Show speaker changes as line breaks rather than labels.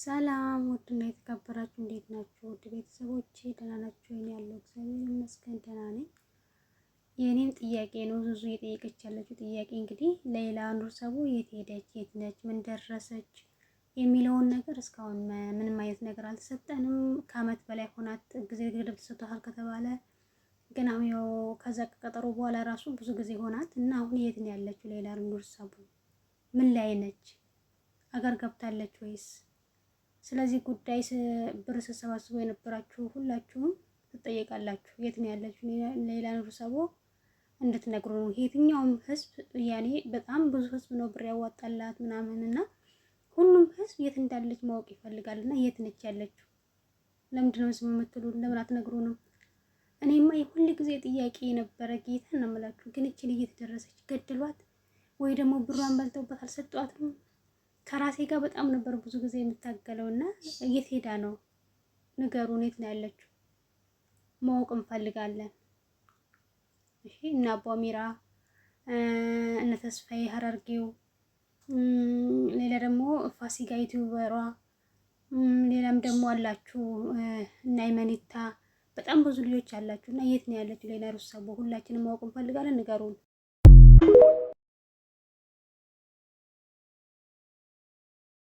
ሰላም ውድና የተከበራችሁ እንዴት ናችሁ? ውድ ቤተሰቦቼ ደህና ናችሁ? እኔ ያለው እግዚአብሔር ይመስገን ደህና ነኝ። የእኔም ጥያቄ ነው ዙዙ እየጠየቀች ያለችው ጥያቄ እንግዲህ ሌይላ ኑር ሰቡ የት ሄደች፣ የት ነች፣ ምን ደረሰች የሚለውን ነገር እስካሁን ምንም አይነት ነገር አልተሰጠንም። ከአመት በላይ ሆናት ጊዜ ገደብ ተሰጥቷታል ከተባለ ግን አሁን ያው ከዛ ከቀጠሮ በኋላ ራሱ ብዙ ጊዜ ሆናት እና አሁን የት ነው ያለችው ሌይላ ኑር ሰቡ ምን ላይ ነች? አገር ገብታለች ወይስ ስለዚህ ጉዳይ ብር ስትሰባስቡ የነበራችሁ ሁላችሁም ትጠየቃላችሁ። የት ነው ያለችሁ ሌላ ኑር ሰቦ እንድትነግሩ ነው። የትኛውም ህዝብ ያኔ በጣም ብዙ ህዝብ ነው ብር ያዋጣላት ምናምን እና ሁሉም ህዝብ የት እንዳለች ማወቅ ይፈልጋል። እና የት ነች ያለችው? ለምንድን ነው ዝም የምትሉን? ለምን አትነግሩንም? እኔማ የሁል ጊዜ ጥያቄ የነበረ ጌታ ነው የምላችሁ። ግን እቺ ልጅ የተደረሰች ገድሏት ወይ ደግሞ ብሯን በልተውበት አልሰጧትም። ከራሴ ጋር በጣም ነበር ብዙ ጊዜ የምታገለው እና የት ሄዳ ነው ንገሩን፣ የት ነው ያለችው ማወቅ እንፈልጋለን። እሺ እነ አቧሚራ ሚራ እነ ተስፋዬ ሀረርጌው፣ ሌላ ደግሞ ፋሲካ ዩቲዩበሯ፣ ሌላም ደግሞ አላችሁ እና ይመኒታ በጣም ብዙ ልጆች አላችሁ እና የት ነው ያለችው ሌላ ሩሳቦ? ሁላችንም ማወቅ እንፈልጋለን፣ ንገሩን።